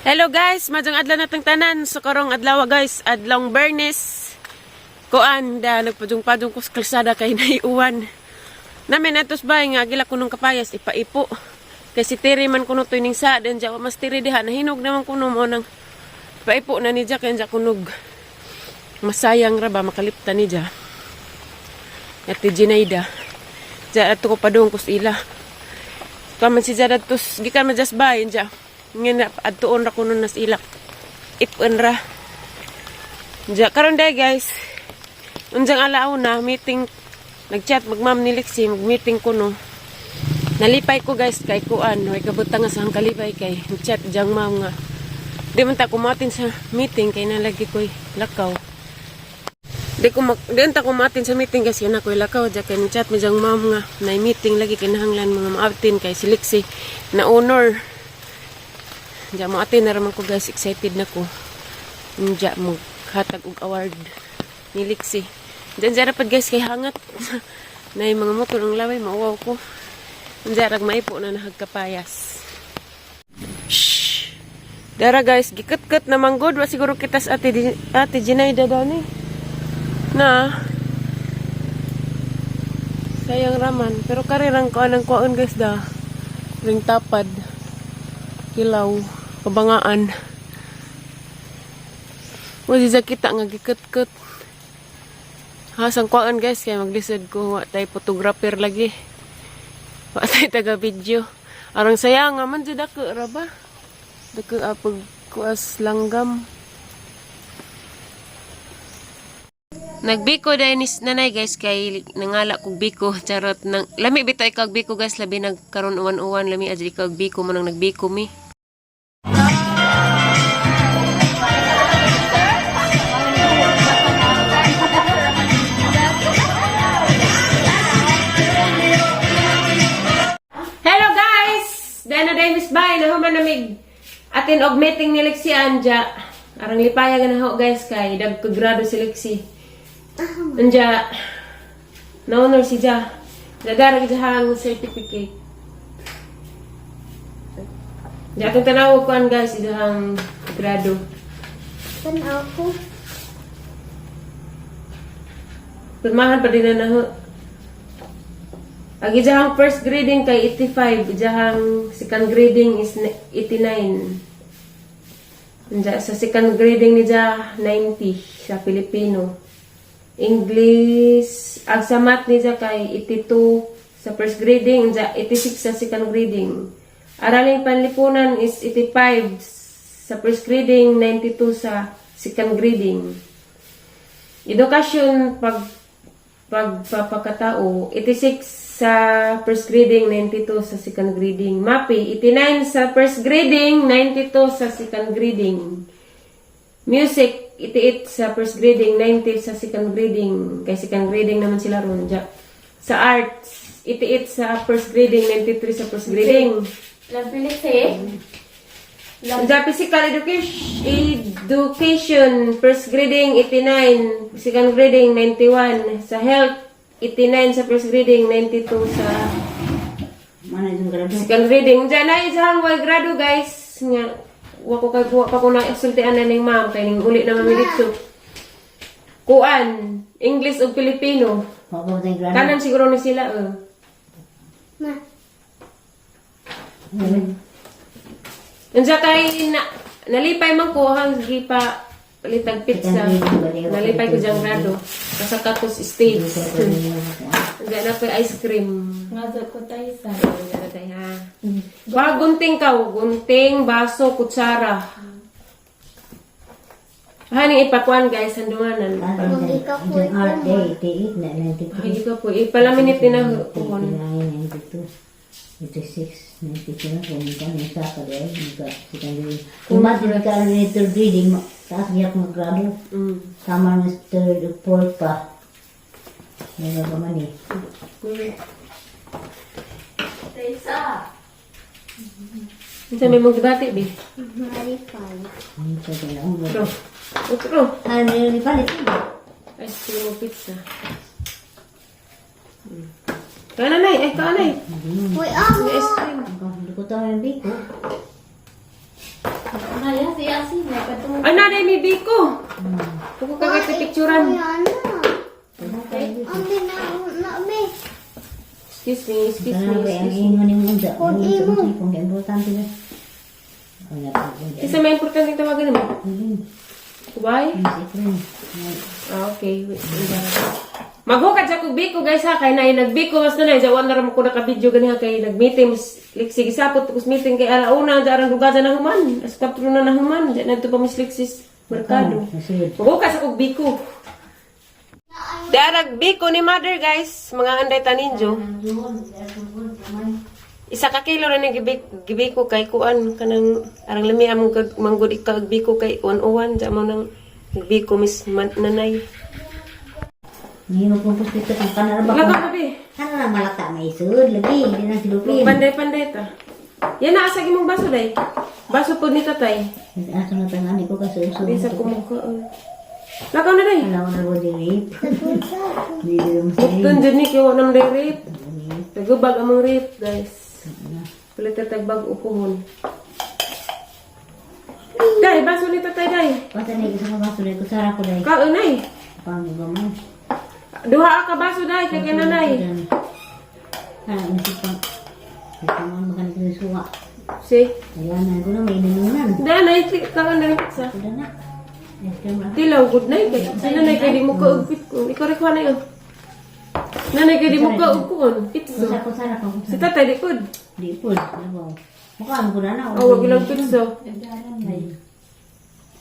Hello guys, maayong adlaw natong tanan. So karong adlaw guys, adlong Bernes. Kuan da nagpadung-padung ko sa kalsada kay naiuwan. Namin atos bay nga gila kunong kapayas ipaipo. Kay si Terry man kuno to ning sa den ja mas tiri diha nahinog naman kuno mo nang paipo na ni ja kay ja kunog. Masayang ra ba makalipta ni ja. Ate Ginaida. Ja ato ko padung kus ila. Kaman si Jada tos gikan man jas bay ja. Nga adtuon ra kuno nas ila. Ipon ra. Ja karon day guys. Unjang alaw na meeting, nagchat magmam ni Lexi, mag-meeting ko no. Nalipay ko guys kay kuan, way kabutang nga sa ang kalipay kay nagchat jang ma'am nga di man ta kumatin sa meeting kay nalagi ko'y lakaw. Di man ta kumatin sa meeting kasi na ko'y lakaw ja kay nagchat mi jang ma'am nga na meeting lagi kinahanglan mga maatin kay si Lexi na honor. Ja mo atin na raman ko guys, excited na ko. Diya mo hatag og award ni Lexi. Diyan dyan rapad guys kay hangat. Na yung mga motor ang laway, mauwaw ko. Diyan rag maipo na nahagkapayas. Shh! Dara guys, gikut-kut na manggod. Wa siguro kita sa ate Ginaida dani. Na. Sayang raman. Pero karirang ko anang kuan guys da. Ring tapad. Kilaw. Kabangaan. Wa siya kita nga gikut-kut. Hasang kuan guys kay maglisod ko, wa tay photographer lagi. Wa tay taga video. Arang sayang nga man jud ako ra ba. Dako apog kuas langgam. Nagbiko dahil ni nanay guys kay nangala kog biko, charot nang lami bitaw ikaw og biko guys, labi nagkaron uwan-uwan, lami adyo ikaw og biko mo nang nagbiko mi. Hello guys! Dana day Miss Bay, nahuman namig atin og meeting ni Lexi anja. Arang lipaya na ho guys kay dagko grado si Lexi. Anja na-honor si Ja. Dadara gid hang certificate. Ja atong tanaw kuan guys idahang grado. Tanaw ko. Pirmahan pa din na naho. Ang ijahang first grading kay 85, ijahang second grading is 89. Anja, sa second grading ni ja 90 sa Filipino. English, ang sa math ni ja kay 82 sa first grading, anja 86 sa second grading. Araling Panlipunan is 85 sa first grading, 92 sa second grading. Edukasyon pagpapakatao, 86 sa first grading, 92 sa second grading. MAPEH, 89 sa first grading, 92 sa second grading. Music, 88 sa first grading, 90 sa second grading. Kay second grading naman sila ron. Diya. Sa arts, 88 sa first grading, 93 sa first grading. Lampilit eh. Sa physical education, first grading 89, second grading 91. Sa health, 89 sa first grading, 92 sa Mana yung grado? second grading. Diyan na isang way grado guys. Nga, wa ko kay wa pa ko na sultian na ning ma'am kay ning uli na mami dito. Kuan, English ug Filipino. Wa ko yung grado. Kanan siguro ni sila eh. Ma. Unsa kay na, nalipay man ko hang gipa palitag pizza. Nalipay ko diyang grado. Kasaka ko sa States. Unsa na pa ice cream. Nga ko tayo sa. Unsa na tayo ha. Ba gunting ka, gunting, baso, kutsara. Haning ipakuan guys, sandunganan. Yung art day, 88 na, 93. Ay, ikaw po. Ipalaminit din na kuon. 89, 92, 86, 97, kung ikaw yung sa ka dahil, second grade. Kung matin ka ang third grading, taas niya akong grado. Tama ng third or fourth pa. Meron pa man eh. Tayo sa. Unsa may mong gibati, bi? Marifan. Ano sa kailangan mo? Otro. Otro. Ano yung ipalit? Ay, sige mo pizza. Kain na, nay. Ay, kain nay. Uy, amo! May ice cream. Hindi ko tayo yung biko. Kaya? Kasi may patulog. Ay, nanay, may biko. Kuko ka kay picturean. Excuse me, excuse me, Grabe, ang excuse me. ingon ni Munda. Kung imo. Kung importante na. Wala pa. Kasi may importante tawagan naman. Why? Ah, okay. Wait, wait. Maghukad sa kog biko, guys, ha, kay nay nagbiko mas na jawan na ra mo ko naka-video ganiha kay nag-meeting mas liksi gisapot tapos meeting kay alauna ja arang dugaja na human. As 4 na na human, ja nadto pa mis Lexis merkado. Maghukad sa kog biko. Darag biko ni mother, guys, mga anday taninjo. Isa ka kilo ra ni gibiko kay kuan kanang arang lami among kag manggod ika og biko kay uwan-uwan ja mo nang biko mis nanay. Ngayon mo pong dito kung kanara ba? Lagaw na be. Kanara malata may isod. Lagi, hindi na silupin. Panday-panday ta. Yan na asa imong baso day. Baso pod ni tatay. Aso na tangan ko kasi uso. Bisa kumuka. Lagaw na day. Wala ko na ko di rape. Hindi mo sa Bukton jud ni kay wa nam day rape. Nagubag among rape, guys. Palit ta tag bag upuhon. Day, baso ni tatay day. Pasa na isa ka baso ko sara ko dai. Kaon ay. Pang ba mo? Duha ka baso day kay kananay. Ha, isip pa. Ito mo makan ko suwa. Si. Ayan na ko na may inunan. Day nay kaon na pizza. Udah na. Next time lang. Tilaw good night kay. Sa nanay kay di mo ka og pit ko. Ikaw rin na yun. Nanay kay di mo ka og kuon pizza. Kusa ko sara ko. Si tatay di pud. Di po. Labaw. Mukha mo ko na na. Oh, wag ilang pizza.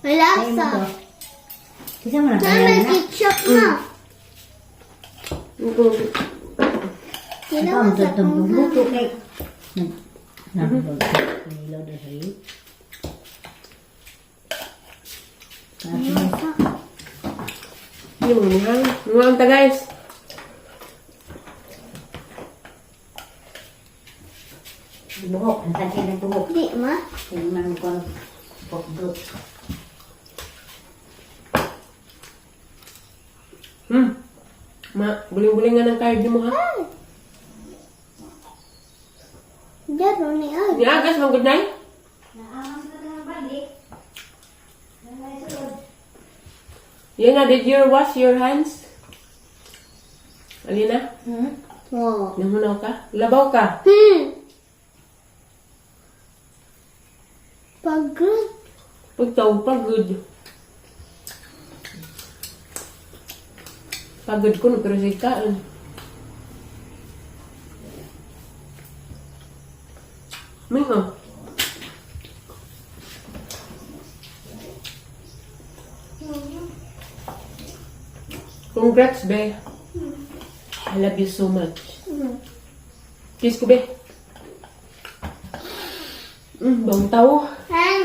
Malasa. Kisa mo na Na kaya may na. ketchup na. Ikaw ang tutong luto kay. Nag Nilaw na sa'yo. Hindi mo nihang. Mga ta, guys. Buhok. Ang sakit ng buhok. Di ma. Tingnan ko ang pokdo. Ma, buling-buling nga ng card mo ha. Jaro ni ay. Ni agas mong good night. Yan na, did you wash your hands? Alina, Wow. nahunaw ka? Labaw ka? Pagod. Pagtaw, pagod. Pagod ko, no, pero sa ikaon. Mingo. Congrats, be. I love you so much. Kiss ko, be. Bang tao. Hang.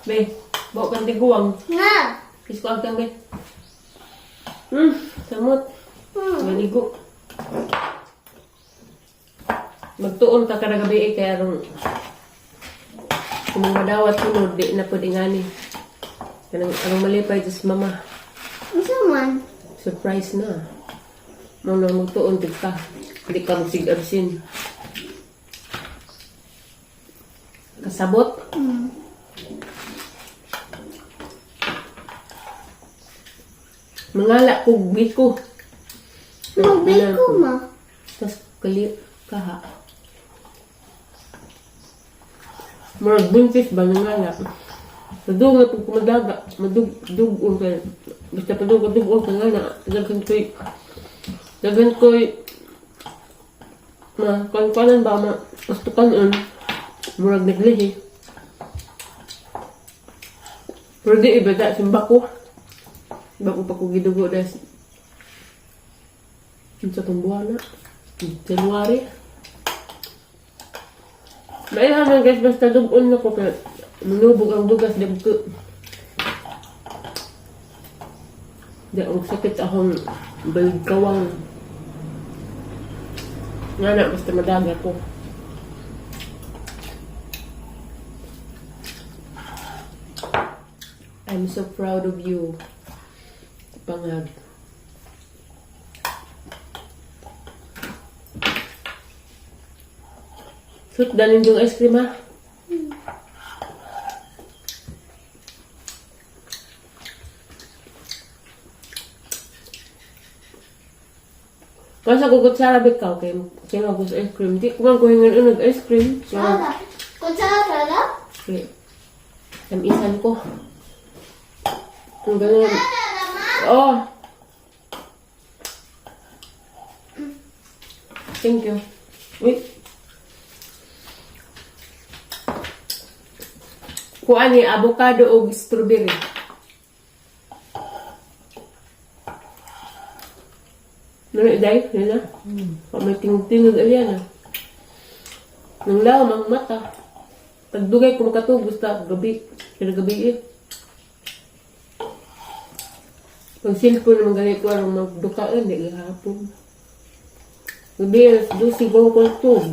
Be, bawa kang tiguang. Nga. Kiss ko agtang, be. Samot. Maligo. Magtuon ka kada gabi eh, kaya rong kung madawat sunod, di na pwede nga ni. Kanang anong malipay, just mama. Unsa man? Surprise na. Mo nang magtuon di ka. Di ka magsig-absin. Kasabot. Mangala kog biko. Magbiko ma. Tapos kali kaha. Murag buntis ba nangala. Padung na pag kumadaga, madug dugon ka. Basta padung ka dugon ka nga na daghan koy ma kan ba ma gusto kanon murag naglihi. Pero di iba da simba ko. Iba ko pa ko gidugo das. Unsa tong buwan na? January. Maiha man, guys, basta dugon na ko kay manubog ang bugas di ko. Di ang sakit akong baligkawang. Nga na, basta madaga ko. I'm so proud of you. Pangag. Sut, dalhin yung ice cream ha. Basta ko kutsara bikaw kay kaya ako sa ice cream. Di ko man ko hingan unag ice cream. So, Kutsara. Kutsara lang? okay. Tamisan ko. Ang ganun. Oh. Thank you. Wait. Kuha ni avocado o strawberry. Ano iday? Yun na. Pag may tingog-tingog, ayan ah. Nang law, mang mata. Pagdugay ko makatug, basta gabi. Kaya gabi eh. Pag cellphone naman ganit ko, anong magdukaan, di gahapon. Gabi, alas 12 ko tug.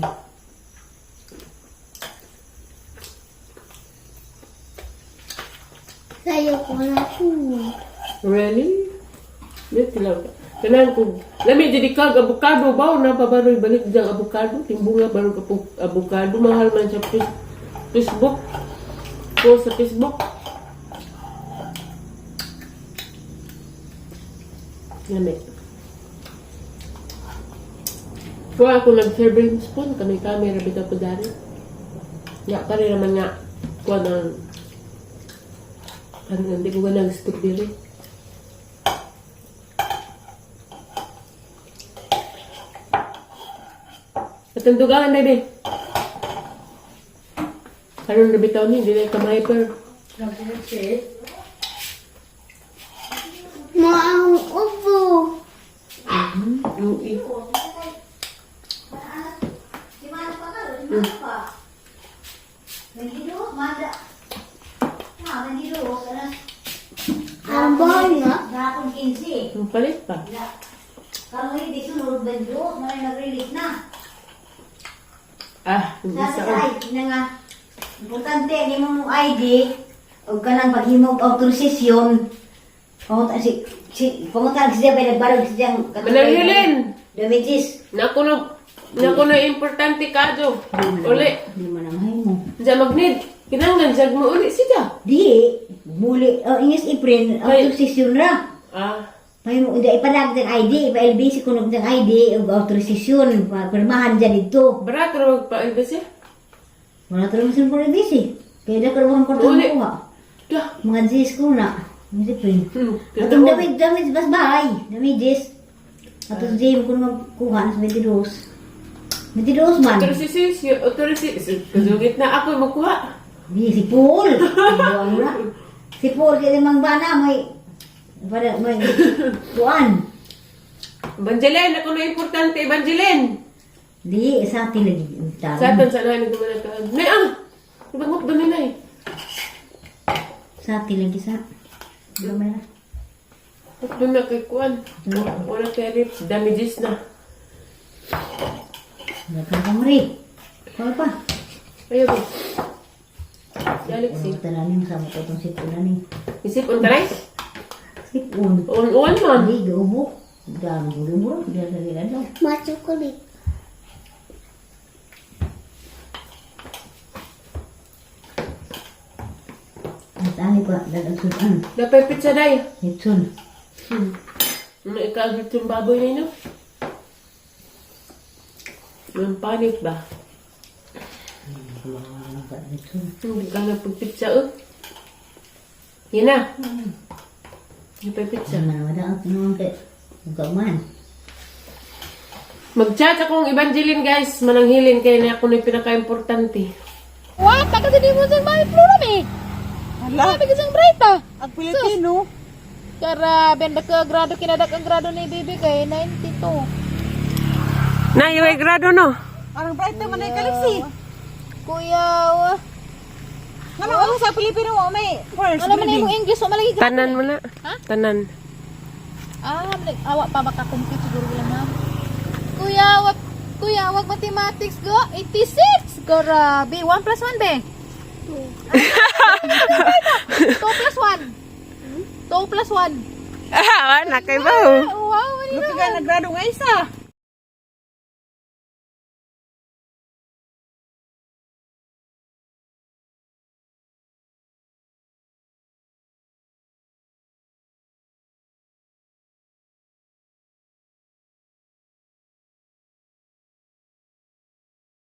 Sayo ko na po. Really? Dito lang. Kanang kung lami jadi kag avocado ba na pabaroy balik diyang avocado timbunga barog avocado mahal man sa Facebook ko sa Facebook. Lami. Kuha ako nag-serving spoon kami kami rabi ka po dari. Ya kari naman nga kuha ng ano, hindi ko ganang strawberry. Patundugan, baby. Karon na bitaw ni, hindi na ka ma-hyper. Maang ubo. Yung Ang bola. Gahapon 15. Yung palit pa. Karon hindi sunod 22, may nag-release na. Ah, yung Sabi isa. sa ID na nga, importante ni mo mong ID o kanang paghimog authorization. Pangunta si si pangunta siya ba nagbarog siya ang Mananghilin! Damages. Naku na importante ka, Jo. Uli. Di man ang mo. Diyan magnid. Kinanglan, jag mo uli siya. Di muli oh, inges i-print authorization ra. Ah, May mo hindi ipalag ng ID, ipa-LBC kunog ng ID ug authorization, pirmahan dyan dito. barato na magpa-LBC. Wala tulong sa LBC. Kaya na karuhan ko Uli. kuha. Dah. Mga G's ko na. Mga print. Atong Totoo. damage, damage, bas bahay. Damages. Atong gym ko magkuha na sa 22. 22 man. Autorisation, autorisation. Kazugit na ako magkuha. Di, si Paul. Ang na. Si Paul, kaya mang bana, may, para, may, kuan. Evangeline, ako na importante, Evangeline. Di, sa atin lagi. Sa atin, sa nahin, gumana ka. Nay, ah! Ibangop doon na eh. Sa atin lagi sa. Gamay na. Doon na kay Kuan. Wala kay Rip. Damages na. Wala kang kamari. Wala pa. Ayaw ko. Si Alexi. Ang tanan niyo, sama ko itong sipon na ni. Isip on taray? Sipon. On-on man. Hindi, gaubo. Dami, gaubo. Diyan sa gilad. Machocolate. At ani pa, dadag sudan. Dapat pizza day. Litson. Ano ikagit yung baboy ninyo? Yung panik ba? Litson. Hindi ka na pag-pizza oh. Yan na. Dapat pizza. Sama na ang tinawang kay Gaman. Mag-chat akong Evangeline guys. Mananghilin kayo na ako na yung pinaka-importante. Wa, taga sa di mo sa may flora mi. Hala, Sabi ka siyang bright ah. ang Pilipino. Karabe, ang daka grado kinadak ang grado ni bibi kay 92. Na, yung grado no? Parang bright naman ay kaliksi. Kuya, wa. Nga ako sa Pilipino, oh, may first Ano man grading. imong English, wa malagi grado. Tanan mo na. Ha? Tanan. Ah, malag awa pa makakompute siguro lang ma'am. Kuya, wag Kuya, wag mathematics go. 86. Grabe, 1 plus 1 be. 2 plus 1. 2 plus 1. Ah, wala kay ba? Wow, Lupi ka nagrado nga isa.